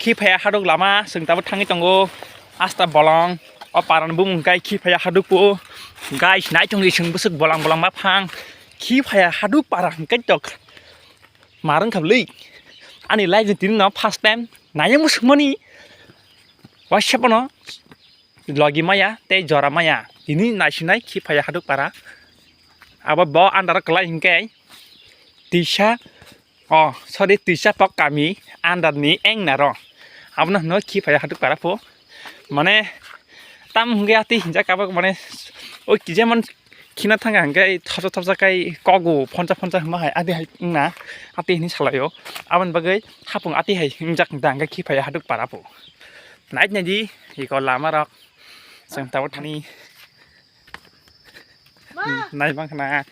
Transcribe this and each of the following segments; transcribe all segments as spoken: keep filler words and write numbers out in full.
Khiphaya haduk lama, chwng tabuk thangwi tongo. Asta bolong. O parani bumung khe Khiphaya haduk po. Guys, nai tongdi chwng bwswk bolong bolong ma phang. Khiphaya haduk para hwnkhe tok. Mar wngkha bwlwi. Ani life ni tini no first time. Nai wng bwswk mani. Waisa pono. Logi maya tei jora maya tini naisinai Khiphaya haduk para. Abo bo andar kwlai hinkhe tisa, oh, sorry, tisa pok kami andar ni eng naro. Abono hwno Khiphaya haduk para pho. Mane tam hwnkhe ati hinjak abo mane o ki jemon khina thangkha hwnkhe thopsa thopsa khai kogo phonsa phonsa hwnma hai ati hai wngna ati hwnwi salaio. Aboni bagwi hapung ati hai wngjak da hwnkhe Khiphaya haduk para pho. Nai naidi iko lama rok. Chwng tabuk thani nai bang khna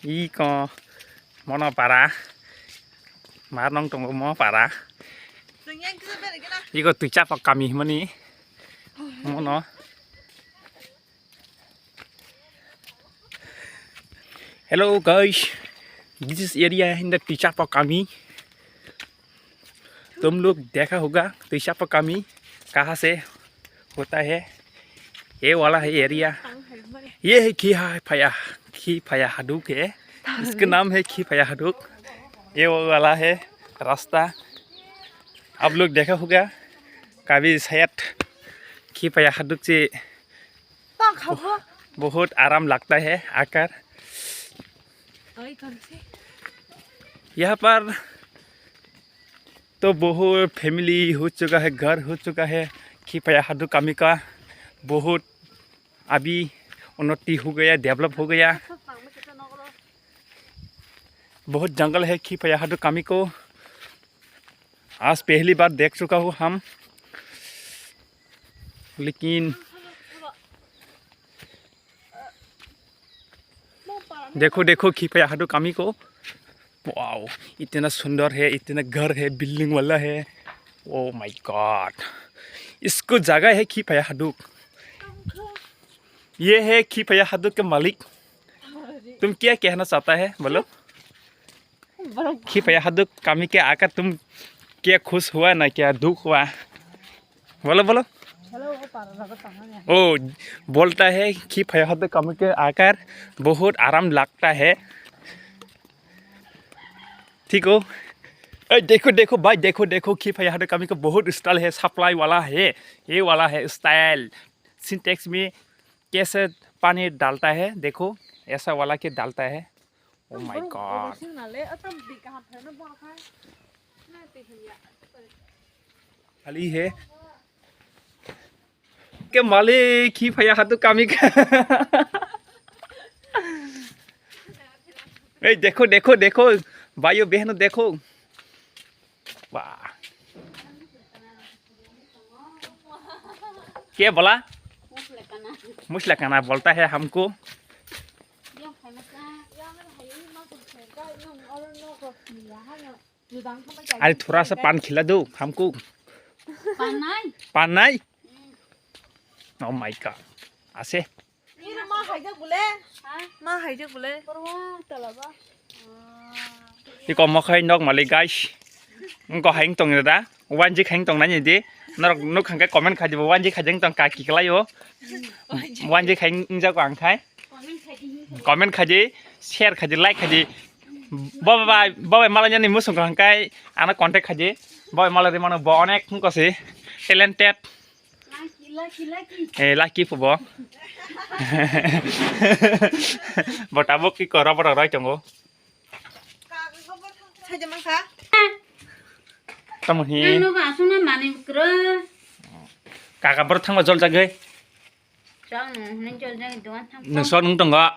iko mono para. Mar nong tongo mo para. Iko twi chapa kami hwnmani mono. Hello guys, this is area in the Tichapa Kami. तुम लोग देखा होगा Tichapa Kami कहाँ से होता है? ये वाला है एरिया। ये है खी हा फया, खी फया हडुक है। इसका नाम है खी फया हडुक। ये वो वाला है रास्ता। आप लोग देखा होगा कभी शायद खी फया हडुक से बहुत आराम लगता है आकर। यहाँ पर तो बहुत फैमिली हो चुका है, घर हो चुका है। खिफाया हादू कामी का बहुत अभी उन्नति हो गया, डेवलप हो गया। बहुत जंगल है खिफाया हादू कामी को। आज पहली बार देख चुका हूँ हम, लेकिन देखो, देखो, खिफाया हादू कामी को। वाओ, इतना सुंदर है, इतना घर है, बिल्डिंग वाला है। Oh my God, इसको जगह है खिफाया हादू। ये है खिफाया हादू के मालिक। तुम क्या कहना चाहता है, बोलो? खिफाया हादू कामी के आकर तुम क्या खुश हुआ ना क्या दुख हुआ? बोलो, बोलो। ओ, बोलता है खिफाया हादू कामी के आकर बहुत आराम लगता है। ठीक हो? ए, देखो, देखो भाई, देखो, देखो, खिफाया हादू कामी का बहुत स्टाइल है, सप्लाई वाला है, ये वाला है स्टाइल। सिंटेक्स में कैसे पानी डालता है, देखो, ऐसा वाला के डालता है। Oh my God। खाली है। के मालिक, खिफाया हादू कामी का। ए, देखो, देखो, देखो, भाइयों, बहनों, देखो। वाह। क्या बोला? मुसला काना बोलता है हमको। अरे, थोड़ा सा पान खिला दो हमको। पान नहीं? पान नहीं? Oh my God। ऐसे। Iro ma haijak bole? Ha? Ma haijak bole? Porwa tala ba. Iko mokhai nok malik, guys. Wngko hai wng tong da. Wanji khai wng tong nai di. Norok nuk hangke comment khai di bo. Wanji khai wng tong ka ki klai o. Wanji khai wng jago ang khai. Comment khai di, share khai di, like khai di. Bo bai, bo bai malanya ni musung hangkai ana contact khai di. Bo bai malari mano bo onek wngko si talented. Lucky, lucky, lucky. Eh, lucky po bo. Bo tabuk ki koro, bo roi tongo. Saja mangkha. Tamo hi. Nang no ba asuna mani bukro. Kaka bor thangba jol jagoi. Chang no, nang jol jagoi doan thang. Nang so nung tongo.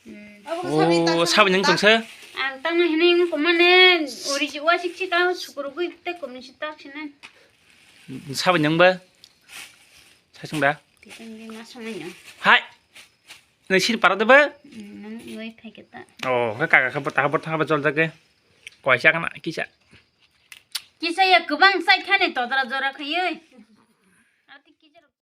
Hmm. Oh, sabi nang tongse. Ang tang no hinai ko mane ori ji wa sik sik ang sukuru gui te ko ni sitak sinan. Sabi nang ba. Sasung da. Hai. Nang sini para de ba? Nang iwai phai kita. Oh, ka ka ka bor thang ba jol jagoi. Koisa kana kisa. Kisa ya kubang sai khane todra jora khayoi.